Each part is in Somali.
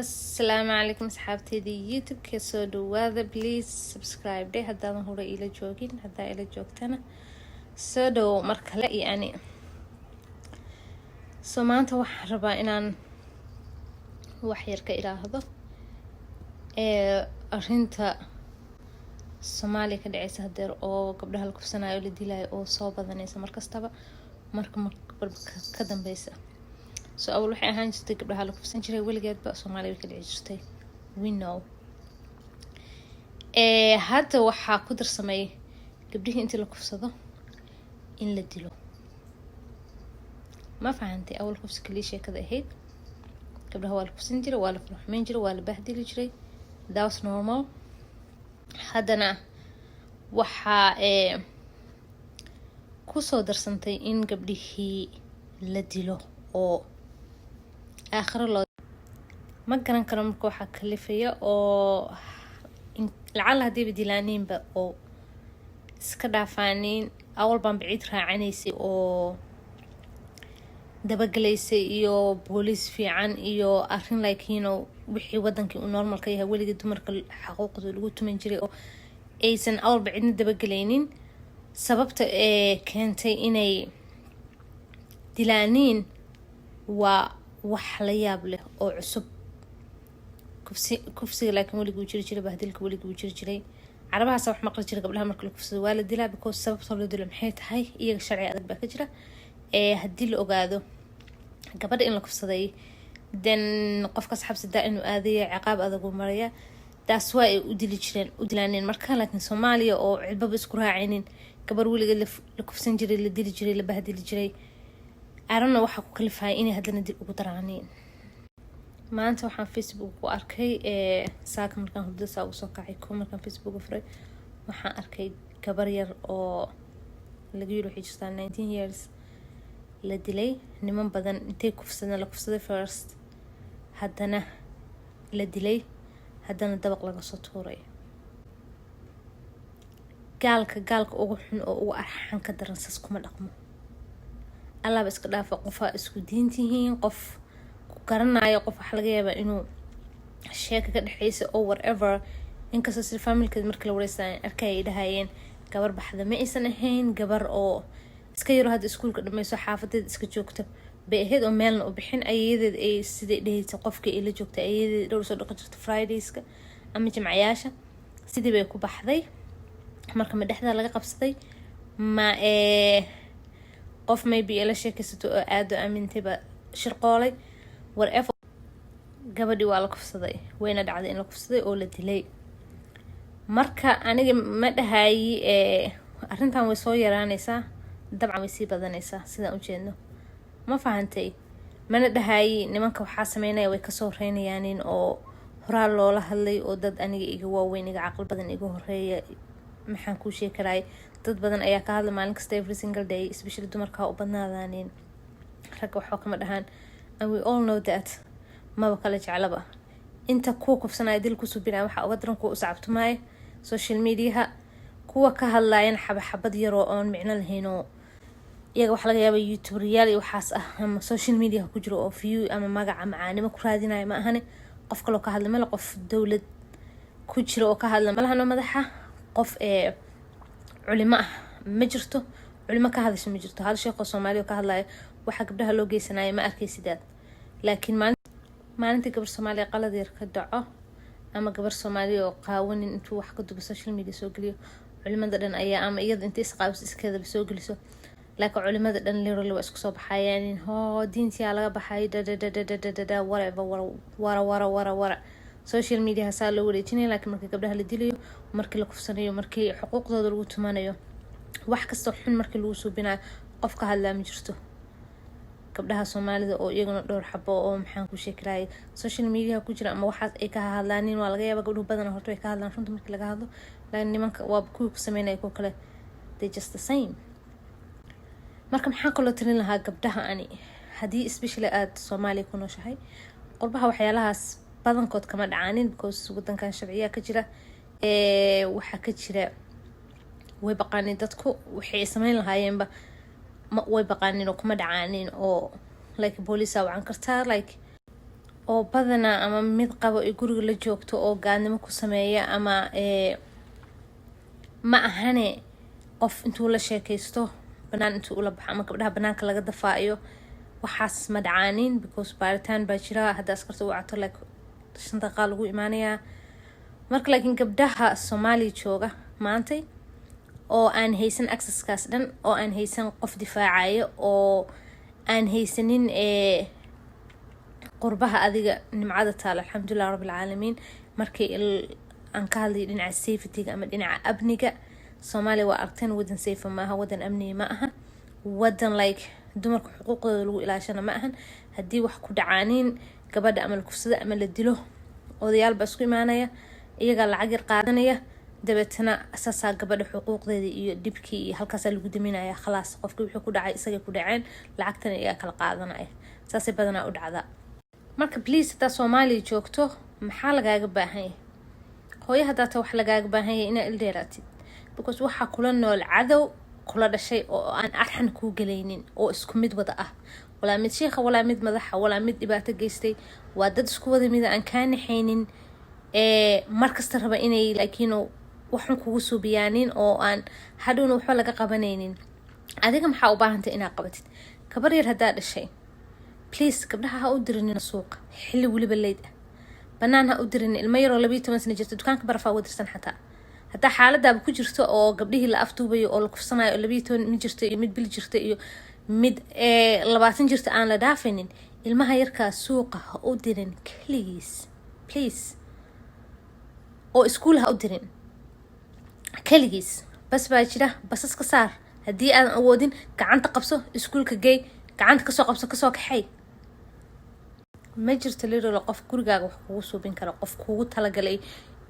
Asalaamu calaykum asxaabteyda YouTube-ka, soo dhawaada. Please subscribe dhe haddaadan hore ila joogin. Haddaa ila joogtana, soo dhawow mar kale. Iyo ani so maanta waxaan rabaa inaan wax yar ka iraahdo ee arrinta Soomaaliya ka dhaceysa hadeer, oo gabdhaha la kufsanayo, la dilayo, oo soo badanaysa markastaba marka ka dambeysa. So awal waxay ahaan jirtay gabdhaha la kufsan jiray, weligeedba Soomaaliya way ka dhici jirtay, we know. Hadda waxaa ku darsamay gabdhihii intii la kufsado in la dilo. Ma fahantay? Awal kufsi kaliya sheekada ahayd, gabdhaha waa la kufsan jiray, waa la furxumeyn jiray, waa la bahdili jiray. That was normal. Haddana waxaa kusoo darsantay in gabdhihii la dilo oo aakhiro loo ma garan karo. Marka waxaa kalifaya oo lacala haddiiba dilaaniinba oo iska dhaafaaniin. Awal baan baciid raacanaysay oo dabagelaysay iyo booliis fiican iyo arrin, like wixii wadankii uu normal ka yahay, weligii dumarka xaquuqda lagu tuman jiray oo aysan awalba cidna dabagelaynin. Sababta ee keentay inay dilaaniin waa wax la yaab leh oo cusub. Kufsi, kufsiga laakiin weligii uu jiri jiray, bahdilka weligii uu jiri jiray. Carabahaasa wax maqli jira, gabdhaha marka la kufsado waa la dilaa, because sababtoo loo dilo maxay tahay? Iyaga sharci adag baa ka jira. Ee haddii la ogaado gabadha in la kufsaday, then qofkaas xabsi daa inuu aadaya, ciqaab adag uu maraya. Taas waa ay u dili jireen, u dilaaneen marka. Laakiin Soomaaliya oo cidbaba isku raacaynin, gabar weligeed la kufsan jiray, la dili jiray, la bahdili jiray, arana waxaa ku kalifaya inay haddana dib ugu daraaneen. Maanta waxaan Facebook ku arkay, saaka markaan hurdada saa ugu soo kacay, ko markaan Facebook furay, waxaan arkay gabar yar oo laga yiri waxay jirtaa 19 years, la dilay. Niman badan intay kufsadeen, la kufsaday first, haddana la dilay, haddana dabaq laga soo tuuray. Gaalka, gaalka ugu xun oo ugu arxan ka daran saas kuma dhaqmo. Allaaba iska dhaafa qofaa isku diintihiin, qof ku garanayo, qof waxaa laga yaabaa inuu sheeka ka dhexeysa oo whatever. Inkastoo sida familkeed markii la wareysa arkay ay dhahayeen gabar baxda ma aysan ahayn, gabar oo iska yaro hadda iskuulka dhameyso, xaafadeed iska joogta bay ahayd, oo meelna u bixin. Ayadeed ay siday dhehaysa qofka ay la joogtay, ayadeed dhowr soo dhaqan jirta Fridayska ama jimcayaasha, sidii bay ku baxday. Marka ma dhexdaa laga qabsaday, ma qof maybe la sheekaysato oo aado aamintayba shirqoolay, whatever, gabadhii waa la kufsaday, wayna dhacday in la kufsaday oo la dilay. Marka aniga ma dhahayi arrintan way soo yaraanaysaa, dabcan way sii badanaysaa sidaan ujeedno. Ma fahantay? Mana dhahayi nimanka waxaa sameynaya way kasoo reynayaanin oo horaa loola hadlay, oo dad aniga iga waaweyn, iga caqli badan, iga horeeya, maxaan kuu sheegi karaay, dad badan ayaa ka hadla maalin kasta, every single day, especially dumarka u badnaadaanin. Ragga waxba kama dhahaan, and we all know that maba kala jeclaba. Inta kuwa kufsanaya, dil ku subinaya, waxaa uga daran kuwa u sacabtumaya social mediaha, kuwa ka hadlayan xabaxabad yaroo oon micno lahayn, oo iyaga waxaa laga yaaba youtuberyaal iyo waxaas ah ama social mediaha ku jiro oo view ama magaca macaanimo ku raadinaya. Ma ahane qof kaloo ka hadla male, qof dowlad ku jira oo ka hadla malahano, madaxa qof ee culimo ah ma jirto, culimo ka hadasha ma jirto. Hal sheekoo Soomaaliya oo ka hadlaya waxaa gabdhaha loo geysanaya ma arkay sidaad. Laakiin maalintii gabar Soomaaliya qalad yar ka dhaco ama gabar Soomaaliya oo qaawanin intuu wax ka dubo social media soo geliyo, culimada dhan ayaa, ama iyada inta isqaabiso iskeedaba soo geliso, laakiin culimada dhan literally waa isku soo baxayaan: hoo, diintiyaa laga baxay, dadadadadadada, whatever, wara wara wara wara. Social media saa loo wareejinaya. Laakiin markii gabdhaha la dilayo, markii la kufsanayo, markii xuquuqdooda lagu tumanayo, wax kastoo xun markii lagu suubinayo, qof ka hadlaa ma jirto. Gabdhaha Soomaalida oo iyaguna dhowr xabo oo, maxaan ku sheekiraya, social media ku jira ama waxaas ay ka hadlaanin, waa laga yaaba. Gabdhuhu badan horta way ka hadlaan runta markii laga hadlo, laakiin nimanka waa kuwii ku sameynaya, kuwa kale they just the same. Marka maxaan kaloo talin lahaa gabdhaha ani? Haddii especially aada Soomaaliya ku nooshahay, qurbaha waxyaalahaas badankood kama dhacaanin, because wadankan sharciyaa ka jira. Waxaa ka jira way baqaanin dadku, waxay sameyn lahaayeenba way baqaanin oo kuma dhacaanin, oo like booliisa wacan kartaa, like Oo badanaa ama mid qabo ay guriga la joogto oo gaadnimo ku sameeya ama ma ahane qof intuu la sheekaysto banaan intuu ula baxo ama gabdhaha banaanka laga dafaayo, waxaas ma dhacaanin, because baaritaan baa jira. Hadda askarta u cato, like, 5 daqiiqa lagu imaanayaa. Marka laakiin gabdhaha Soomaaliya jooga maantay oo aan haysan accesskaas dhan, oo aan haysan qof difaacayo, oo aan haysanin qurbaha adiga nimcada taalo, alxamdulilah rabbilcaalamiin. Markii aan ka hadlayo dhinaca safetyga ama dhinaca amniga, Soomaaliya waa aragteen, wadan safe maaha, wadan amniga ma aha, wadan like dumarka xuquuqdooda lagu ilaashana ma ahan. Haddii wax ku dhacaaniin gabadha ama la kufsado ama la dilo, odayaal baa isku imaanaya, iyagaa lacag yar qaadanaya, dabeetana saasaa gabadha xuquuqdeeda iyo dhibkii iyo halkaasaa lagu daminaya. Khalaas, qofkii wuxuu ku dhacay isagay ku dhaceen, lacagtana iyagaa kala qaadanaya. Saasay badanaa u dhacdaa. Marka please, haddaa Soomaaliya joogto, maxaa lagaaga baahan yahay? Hooyo haddaa ta, wax lagaaga baahan yahay inaa ildheeraatid, because waxaa kula nool cadow kula dhashay oo aan arxan kuu gelaynin, oo isku mid wada ah, walaa mid sheikha, walaa mid madaxa, walaa mid dhibaato geystay. Waa dad isku wada mida, aan kaa naxaynin, ee markasta raba inay laakiin waxun kugu suubiyaanin oo aan hadhowna waxba laga qabanaynin. Adiga maxaa u baahantay inaad qabatid? Gabar yar haddaa dhashay, please, gabdhaha ha u dirinina suuqa xilli weliba late ah, banaan ha u dirin. Ilmo yaroo 12 sana jirta dukaanka barafaa uga dirsan. Xataa haddaa xaaladaaba ku jirto oo gabdhihii la afduubayo oo la kufsanayo, oo 12 mid jirta iyo mid bil jirta iyo mid 20 jirta aan la dhaafaynin, ilmaha yarkaa suuqa ha u dirin keligiis, please, oo iskuul ha u dirin keligiis. Bas baa jira, basas ka saar. Haddii aadan awoodin, gacanta qabso, iskuulka gey, gacanta kasoo qabso, kasoo kaxay. Ma jirto literally qof gurigaaga wax kugu suubin kara. Qof kugu talagalay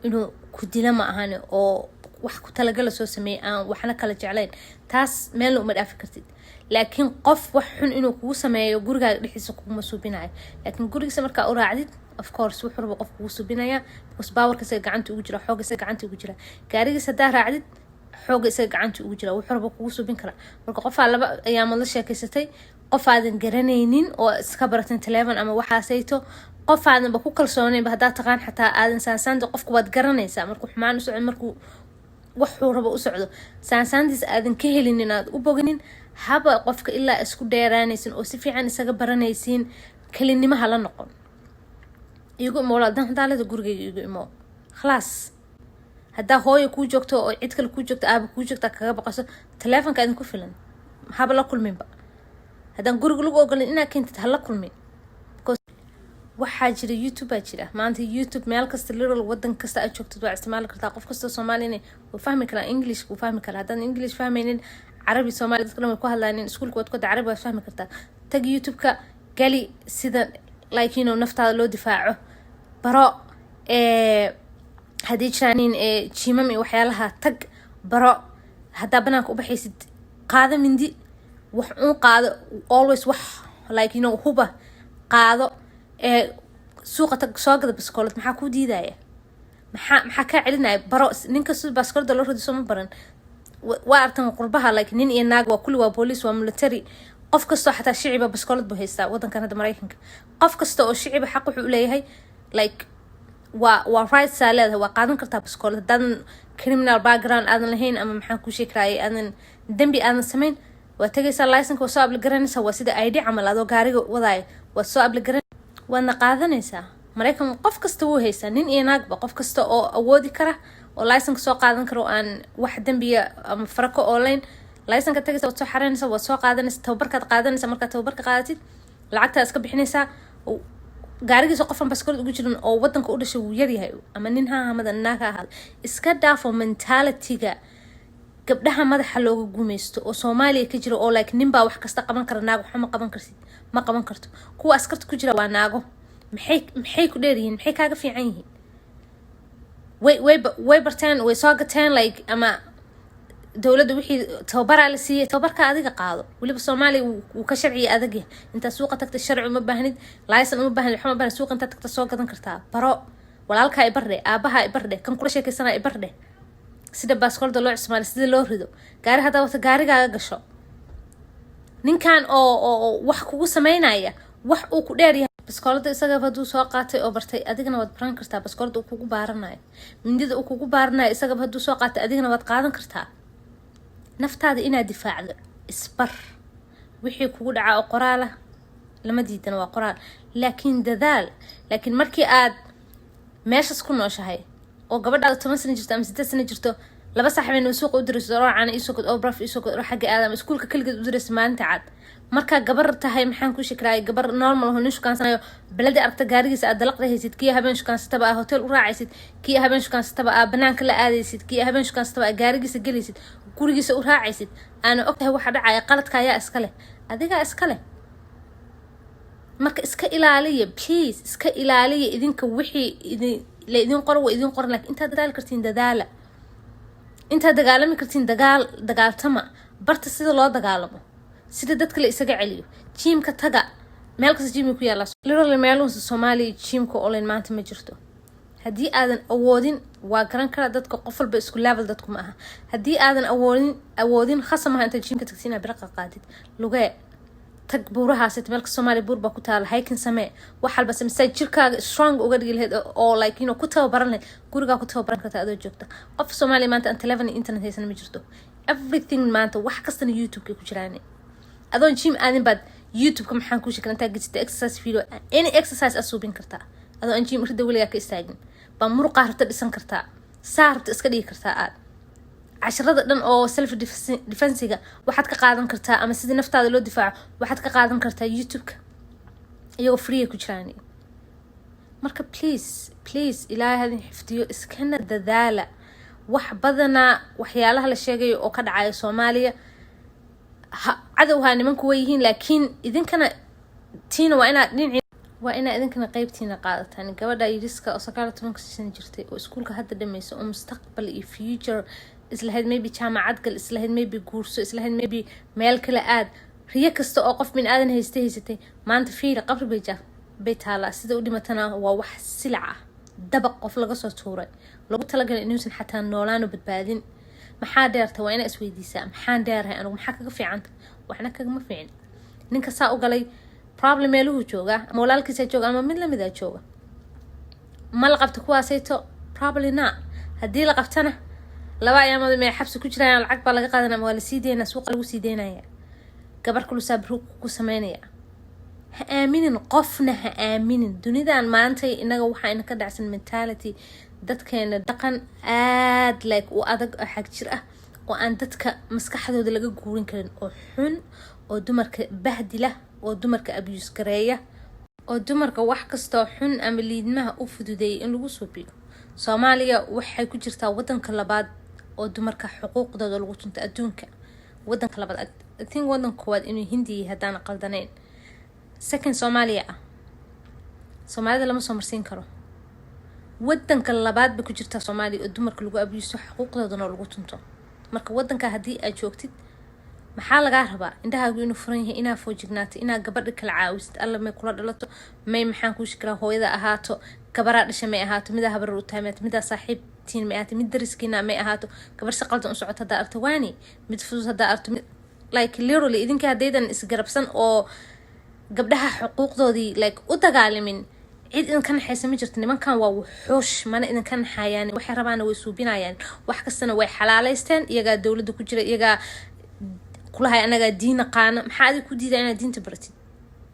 inuu ku dila ma ahani, oo wax ku talagala soo sameeyay, aan waxna kala jeclayn. Taas meelna uma dhaafi kartid. Laakiin qof wax xun inuu kugu sameeyo gurigaaga dhexdiisa kuguma suubinayo, laakiin gurigiisa markaa u raacdid, of course, wuxuu raba qof kugu suubinaya, because powerka isaga gacanta ugu jira, xooga isaga gacanta ugu jira. Gaarigiisa haddaa raacdid, xooga isaga gacanta ugu jira, wuxuu raba kugu suubin kara. Marka qofaa laba ayaamood la sheekaysatay, qof aadan garanaynin oo iska baratin telephone ama waxaasayto, qof aadanba ku kalsoonaynba, haddaa taqaan xataa aadan saansaanta, qofku waad garanaysaa markuu xumaan u socdo, markuu waxuu rabo u socdo, saansaantiis aadan ka helinin, aad u boganin, haba qofka ilaa isku dheeraanaysin oo si fiican isaga baranaysiin, kelinimaha la noqon. Igu imo walaal, dan hadaa leeda gurigayga igu imo, khalaas. Haddaa hooyo kuu joogto oo cid kale kuu joogto, aaba kuu joogta, kaga baqaso, telefonka idinku filan, haba la kulminba. Haddaan guriga lagu ogolin inaad keentid, hala kulmin. Waxaa jira YouTube baa jira maanta. YouTube meel kasta, literal wadan kasta aad joogtid waa isticmaali kartaa. Qof kastoo Soomaalina wuu fahmi karaa English, wuu fahmi karaa. Haddaan English fahmaynin, Carabi Soomaali dadka dhan way ku hadlaynin, iskuulka waad ku Carabi waad fahmi kartaa. Tag YouTube-ka, gali sida like naftaada loo difaaco, baro. Haddii jiraanin gymam iyo waxyaalaha, tag, baro. Haddaa banaanka u baxaysid, qaado mindi, wax uun qaado, always wax like huba qaado. Suuqa tag, soo gada baskoolad. Maxaa kuu diidaya? Maxaa kaa celinaya? Baro. Ninka si baskoolada loo ridi soo ma baran? Waa artan qurbaha, like nin iyo naag waa kulli, waa booliis, waa military, qof kastoo xataa shiciba baskoolad buu haystaa. Wadankan hadda Maraykanka qof kasta oo shiciba xaq wuxuu uleeyahay, like waa rights aa leedahay, waa qaadan kartaa baskoolad. Haddaadan criminal background aadan lahayn ama, maxaan kuu sheegi karaaye, aadan dembi aadan samayn, waa tegaysaa, license waa soo apply garanaysaa. Waa sida ID camal, adoo gaariga wadaayo waad soo apply garan, waadna qaadanaysaa. Maraykan qof kasta wuu haystaa, nin iyo naagba. Qof kasta oo awoodi kara oo license soo qaadan kara oo aan wax dembiya ama farako oolayn, license tagaysa, waad soo xareynaysaa, waad soo qaadanaysa, tababarkaad qaadanaysa. Markaad tababarka qaadatid, lacagtaa iska bixinaysaa. Gaarigiisa qofan baskoolad ugu jirin oo wadanka u dhashay wuu yaryahay, ama nin ha ahamada, naag ha ahaado. Iska dhaafo mentalityga gabdhaha madaxa looga gumaysto oo Soomaaliya ka jira, oo like nin baa wax kasta qaban kara, naag waxba ma qaban kartid, ma qaban karto. Kuwa askarta ku jira waa naago. Maxay ku dheer yihiin? Maxay kaaga fiican yihiin? Way barteen, way soo gateen, like ama dowladda wixii tababaraa la siiyey, tababarka adiga qaado. Weliba Soomaaliya wuu ka sharciya adag yahay. Intaad suuqa tagta, sharci uma baahnid, license uma baahnid, waxma baahnid. Suuqa intaad tagta soo gadan kartaa. Baro, walaalkaa ibardhe, aabaha ibardhe, kan kula sheekaysanaa ibardhe, sida baaskoolda loo isticmaalo, sida loo rido gaari. Haddaa wata, gaarigaaga gasho. Ninkan oo wax kugu sameynaya, wax uu ku dheer yahay. Baskoolada isagaba hadduu soo qaatay oo bartay, adigana waad baran kartaa. Baskoolada uu kugu baaranayo, mindida uu kugu baaranayo, isagaba hadduu soo qaatay, adigana waad qaadan kartaa. Naftaada inaad difaacdo isbar. Wixii kugu dhacaa oo qoraala lama diidana, waa qoraal, laakiin dadaal. Laakiin markii aad meeshaas ku nooshahay oo gabadhaada 10 sano jirto ama 8 sano jirto, laba saaxiibeen suuqa u dirayso, oo caana iisoo gad, oo baraf iisoo gad, oo xagga aada, ama iskuulka kaligeed u dirayso maalinta cad, markaa gabar tahay, maxaan ku shekraayay, gabar normal oo nin shukaansanayo beledi aragta, gaarigiisa aad dalaqda haysid, kii habeen shukaansataba aa hotel u raacaysid, kii habeen shukaansataba aa banaanka la aadaysid, kii habeen shukaansataba aa gaarigiisa gelaysid, gurigiisa u raacaysid, aana ogtahay waxa dhacaya, qaladka ayaa iska leh? Adigaa iska leh. Marka iska ilaaliya, please, iska ilaaliya. Idinka wixii idin la idin qoro waa idin qoran, lakin intaad dadaali kartiin dadaala, intaad dagaalami kartiin dagaal, dagaaltama. Barta sida loo dagaalamo, sida dadka la isaga celiyo. Gym-ka taga, meel kasta gym-ka ku yaalla. Literally meeluhusa Soomaaliya gym-ka online maanta ma jirto. Haddii aadan awoodin, waa garan karaa, dadka qof walba isku level dadku ma aha. Haddii aadan awoodin, khasam maha intaad gym-ka tagtid inaad biraqa qaadid. Lugee tag buurahaas, meel kasta Soomaaliya buur baa ku taala. Hiking samee, wax walba samee saa jirkaaga strong uga dhigi lahayd oo like ku tababaran lahayd. Gurigaa ku tababaran kartaa adoo joogta. Qof Soomaaliya maanta aan telephone iyo internet haysan ma jirto. Everything maanta, wax kastana YouTube-ka ku jiraan. Adoon gym aadin baad YouTube-ka, maxaan ku sheekay, intaa gejita exercise video, any exercise aad suubin kartaa adoo aan gym rida weligaa ka istaagin baa muruqaa rabta dhisan kartaa, saa rabta iska dhigi kartaa. Aad casharada dhan oo self defense-iga waxaad ka qaadan kartaa, ama sidii naftaada loo difaaco waxaad ka qaadan kartaa YouTube-ka, iyagoo free ku jiraan. Marka please, please, Ilaahay hadin xifdiyo, iskana dadaala. Wax badanaa waxyaalaha la sheegayo oo ka dhacaya Soomaaliya, cadowhaa nimanku way yihiin, laakiin idinkana tiina waa inaad dhinaci, waa inaa idinkana qeybtiina qaadataan. Gabadha yiriska oo 19-ka sano jirtay oo iskuulka hadda dhameysa oo mustaqbal iyo future islahayd, maybe jaamacad gal islahayd, maybe guurso islahayd, maybe meel kale aad, riyo kasta oo qof bin aadan haystay haysatay, maanta fiiri, qabri bay taalaa. Sida u dhimatana waa wax silac ah, dabaq qof laga soo tuuray, lagu talagalay inuusan xataa noolaanu badbaadin. Maxaa dheerta? Waa inaa isweydiisaa: maxaan dheerahay anigu? Maxaa kaga fiicanta? Waxna kagama fiicin. Ninka saa u galay problem meeluhu jooga, ama walaalkiisa jooga ama mid lamida jooga. Ma la qabta kuwaasayto? Probably not. Haddii la qabtana, laba ayaamood may xabsi ku jirayaan, lacag baa laga qaadanaya ama waa lasii deynaya, suuqa lagu sii deynaya, gabar kulusaa bru ku sameynaya. Ha aaminin qofna, ha aaminin. Dunidan maantay inaga waxaa ina ka dhacsan mentality dadkeena, dhaqan aad like u adag oo xag jir ah oo aan dadka maskaxdooda laga guurin karin, oo xun, oo dumarka bahdila, oo dumarka abuse gareeya, oo dumarka wax kastoo xun ama liidmaha u fududeeyay in lagu suubiyo. Soomaaliya waxay ku jirtaa wadanka labaad oo dumarka xuquuqdooda lagu tunto adduunka. Wadanka labaad, I think wadanka koowaad inuu Hindi yahay haddaan qaldanayn, second Soomaaliya ah. Soomaalida lama soo marsiin karo. Wadanka labaad bay ku jirtaa Soomaaliya oo dumarka lagu abuuso, xuquuqdoodana lagu tunto. Marka wadanka haddii aad joogtid, maxaa lagaa rabaa? Indhahaagu inuu furan yahay, inaa foojignaato, inaa gabadha kala caawisid. Alla may kula dhalato, may, maxaan kuu shekiraa, hooyada ahaato, gabaraa dhasha may ahaato, midaa habarar u tahay may, midaa saaxiibtiin may ahaato, mid dariskiina may ahaato. Gabar si qaldan u socoto haddaa aragto, waani. Mid fudud haddaa aragto, like literally, idinka haddaydan isgarabsan oo gabdhaha xuquuqdoodii like u dagaalimin, cid idinka naxaysa ma jirto. Nimankan waa wuxuush, mana idinka naxayaan. Waxay rabaana way suubinayaan, wax kastana way xalaaleysteen. Iyagaa dowladda ku jira, iyagaa kulahay anagaa diin naqaana. Maxaa adig ku diida inaad diinta baratid?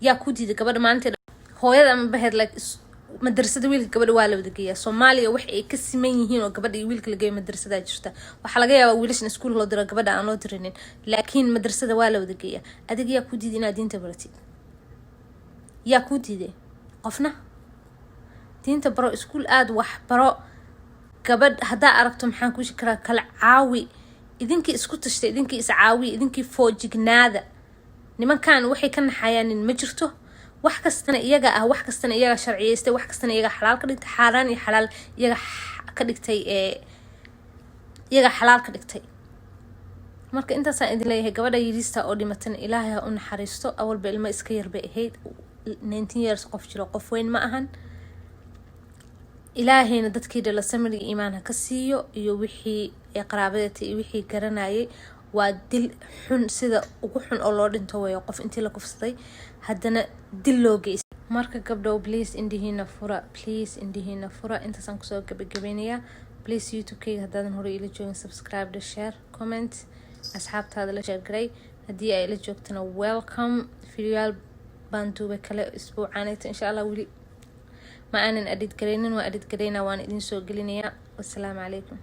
Yaa ku diida? Gabadha maalinta hooyada ama baheed like madrasada, wiilka gabadha waa la wada geeyaa. Soomaaliya wax ay ka siman yihiin oo gabadha iyo wiilka la geeyo madrasadaa jirta. Waxaa laga yaabaa wiilashan iskuul loo diro, gabadha aan loo dirinin, laakiin madrasada waa la wada geeyaa. Adiga yaa ku diiday inaad diinta baratid? Yaa kuu diiday? Qofna. Diinta baro, iskuul aada, wax baro. Gabadh haddaa aragto, maxaan kuushi karaa, kala caawi. Idinkii isku tashtay, idinkii is caawiya, idinkii foojignaada. Nimankan waxay ka naxayaanin ma jirto. Wax kastana iyaga ah, wax kastana iyaga sharciyeystay, wax kastana iyaga xalaal ka dhigtay, xaaraan iyo xalaal iyaga ka dhigtay, ee iyaga xalaal ka dhigtay. Marka intaasaan idin leeyahay. Gabadha yiriista oo dhimatana Ilaahay ha u naxariisto. Awalba ilmo iska yar bay ahayd, 19 years qof jiro, qof weyn ma ahan. Ilaahayna dadkii dhala samiriga iimaan ha ka siiyo, iyo wixii ay qaraabadeeta iyo wixii garanayay. Waa dil xun, sida ugu xun oo loo dhinto weeyo, qof intii la kufsaday haddana dil loo geystay. Marka gabdhow, please indhihiina fura, please indhihiina fura. Intaasaan kusoo gabagabeynayaa. Please, YouTube-kayga haddaadan hore ila joogin, subscribe the, share, comment, asxaabtaada la share garay. Haddii ay ila joogtana, welcome. Videoyaal baan duubay kale isbuucaanayta, insha Allah. Weli ma aanan edit garaynin, waa edit garaynaa, waan idin soo gelinayaa. Wasalaamu calaykum.